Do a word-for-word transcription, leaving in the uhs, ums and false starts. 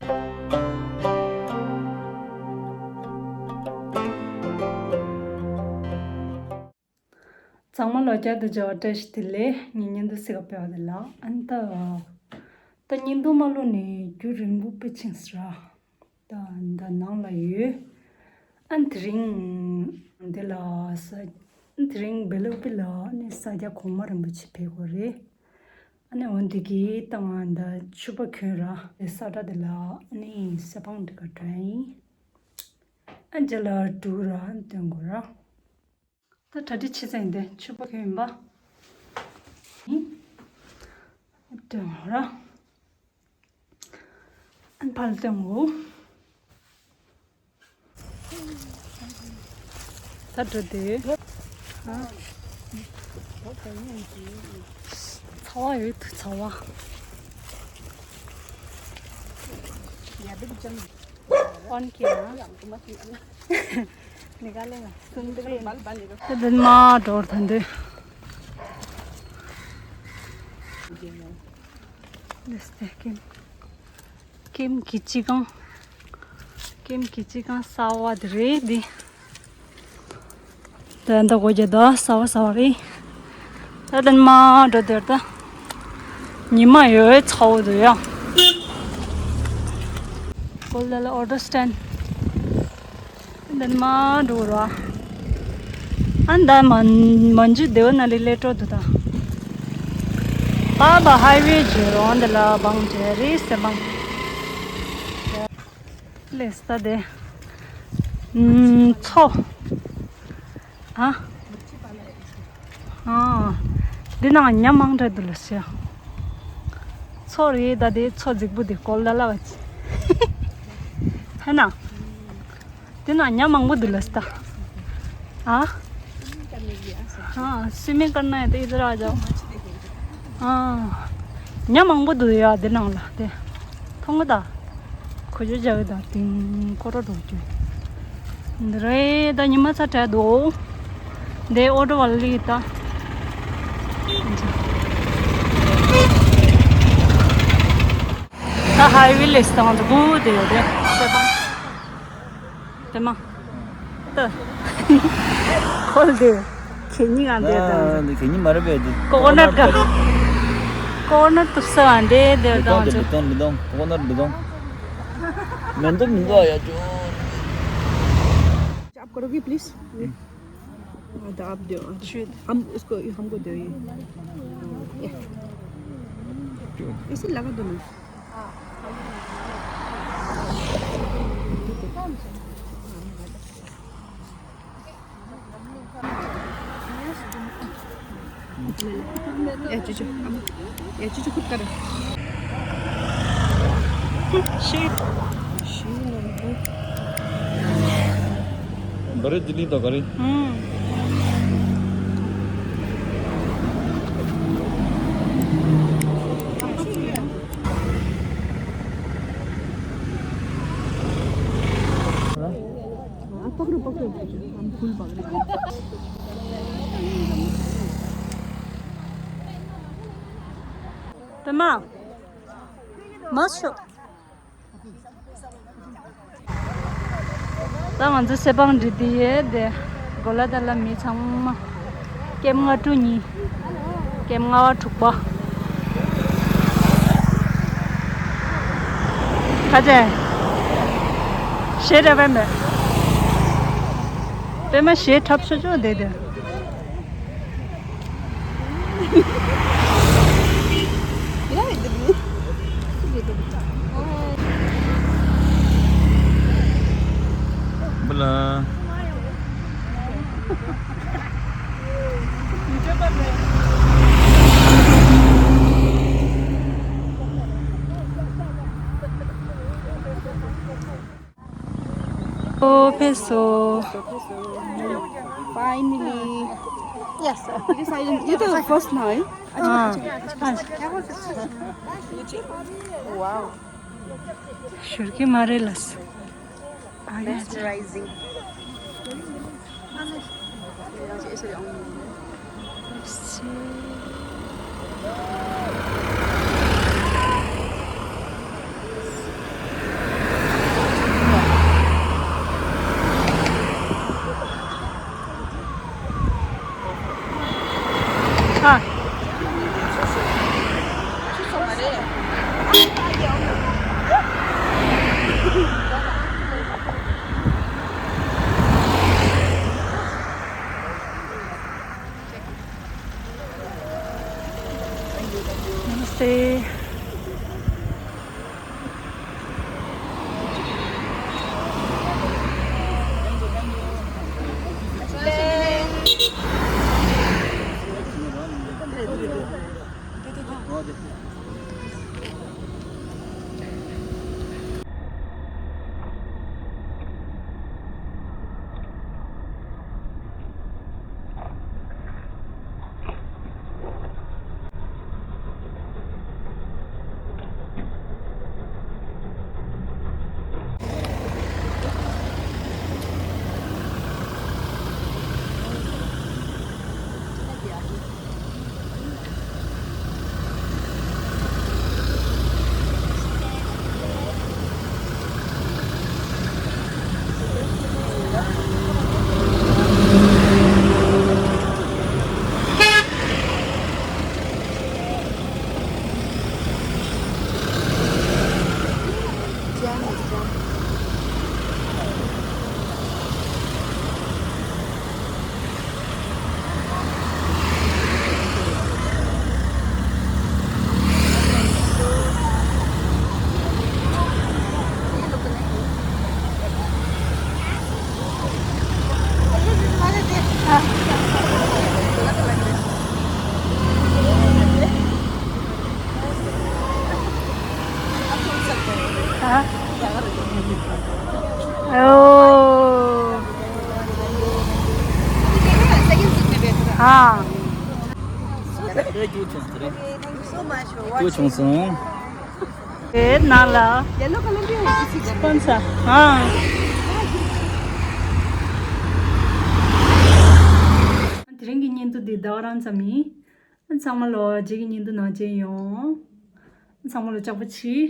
ཚང་མ་ལ་བསྐྱར་དུ་མཇལ་བ་བཀྲ་ཤིས་བདེ་ལེགས། ངའི་བརྙན་ཐུང་གཟིགས་ག་ཕེབས་པ་དེ་ལ། ཨ་ནི་ད་ད་བརྙན་ཐུང་མ་བླུགས་ནས་རྒྱུན་རིང་པོ་དཔེ་ཕྱིན་སོང་ར། ད་ད་ནང་ལ་ཡོད། ཨ་ནི་དེ་རིང་འདི་ལ་ས་དེ་རིང་སྦེ་ལུག་པི་ལ་ཨ་ནི་ས་རྒྱ་གོང་མ་རིན་པོ་ཆེ་ཕེབས་དགོས་རེད། ཨ་ནི་འོ་འདི་གི་ད་ང་ད་ཕྱུ་པ་གྱོན་ར། དེ་ས་ཁྲ་དེ་ལ་ཨ་ནི་ས་བང་འདི་ག་འདྲ་ཡིན། ཨ་རྗེས་ལ་འགྲོ་ར་སྟོན་དགོས་ར། ད་གྲ་སྒྲིག་བྱེད་ཚར་ཡིན་ཏེ་ཕྱུ་པ་གྱོན་ཡིན་པ། ཡིན། སྟོན་ར། ཨན་ཕར་སྟོན་འོ། ད་འགྲོ་དེ། ཚ་བ་ཡོད་དུ་ཚ་བ། ཡ་དུ་ཅང་། ཨོན་ཁེ་ན། ནི་ག་ལེ་ན་སུན་དྲི་ཡིན། ད་དེ་མ་འགྲོ་ཐན་དེ། ལེས་ཏེ་ཀིམ། ཀིམ་གི་ཅི་གང་། ཀིམ་གི་ཅི་གང་གསར་བ་དེ་རེད་འདི། ད་འདི་གོ་རྒྱུ་ད་གསར་བ་གསར་བ་རེད། ད་དེ་མ་འགྲོ་དེར་ད། ཉི་མ་ཡོད་ཚ་བོ་འདུག་ཡ། གོ་ལ་ལ་ཨོ་ཊོ་སི་ཊེན་ཌི། འདི་མ་འགྲོ་ར། ཨ་འདི་མ་མ་འཇུ་དེ་བ་ན་ལི་ལེ་ཏྲོ་དུ་ད། པ་བ་ཧའི་ཝེ་འཇུ་རོང་འདི་ལ་བང་ཇེ་རི་སེ་བང་། ལེ་སྟ་དེ། ཨུམ་ཚོ། ཨ། ཨ། འདི་ནང་ཉ་མང་དྲགས་འདུག་ལ་ཤི། ཚོ་རེད་ད་དེ་ཚོ་རྫིག་པོ་དེ་ཀོལ་ད་ལ་བ་ཅི། ཧེ་ན། དེ་ན་ཉ་མང་པོ་འདུག་ལ་སྟ། ཨ། हाँ, स्विमिंग करना है तो इधर आ जाओ। ཨ། ཉ་མང་པོ་འདུག་ཡ་དེ་ནང་ལ་དེ། མཐོང་གི་ད། ཁོ་ཅོ་རྒྱག་གི་ད་དིང་ཀོ་རོ་འགྲོ་རྒྱུ། འདི་རེད་ད་ཉི་མ་ཚ་དྲགས་འདུག་དེ་ཨོ་ཊོ་བ་ལི་ད། ད་ཧའི་ཝེ་ལེས་དང་དུ་གུ་དེ་ཡོད་དེ་སེ་བ། དེ་མ། ད། ཁོལ་དེ། ཁེ་ཉིན་ང་དེ་ད། ཁེ་ཉིན་མ་རེད་པས་དེ། ཀོ་ཀོ་ནཊ་ག་ཀོ་ཀོ་ནཊ་དུ་ས་བ་འདེ་དེ་ད། མི་གཏོང་མི་གཏོང་ཀོ་ཀོ་ནཊ་མི་གཏོང་། མེན་དུ་མི་འདུག་ཡ་ཅོ། आप करोगे प्लीज? हाँ, तो आप दो। हम उसको, हमको दो ये। ये। इसे लगा दो ना। ए चुचु, ए चुचु खुद कर। शी। शी। घरे दिल्ली तो घरे। हम्म। पकड़ो, पकड़ो, पकड़ो। हम फूल पकड़े। ད་མ། མ་ཤོག་ད་ང་ཚོ་སེ་བང་འགྲིག་དེ་ཡོད་དེ། གོ་ལ་ད་ལ་མི་ཚང་མ། ཀེམ་ལྔ་དྲུག་གཉིས། ཀེམ་ལྔ་བ་དྲུག་པ། ཁ་ཆེ། ཞེ་རེ་བས་མེད། པད་མ་ཞེ་འཁྲབ་ཤོག་ཅོག་དེ་དེ། ཨོ་ཕེབས་སོ། Finally. Yes. Because I didn't, you the first now, eh? ཨ། Wow. ཞོར་གི་མ་རེད་ལ། Mesmerizing. ཨོ། ཨ། ཁྱོད་བྱུང་སོང་། དེ་ནང་ལ། Yellow color भी है किसी का। कौन सा? हाँ। དེ་རིང་གི་བརྙན་ཐུང་འདི་ད་ག་རང་ཙམ་ཡིན། ཚང་མ་ལོ་རྗེས་ཀྱི་བརྙན་ཐུང་ནང་མཇལ་ཡོང་། ཚང་མ་ལོ་ལྕགས་པོ་བྱེད།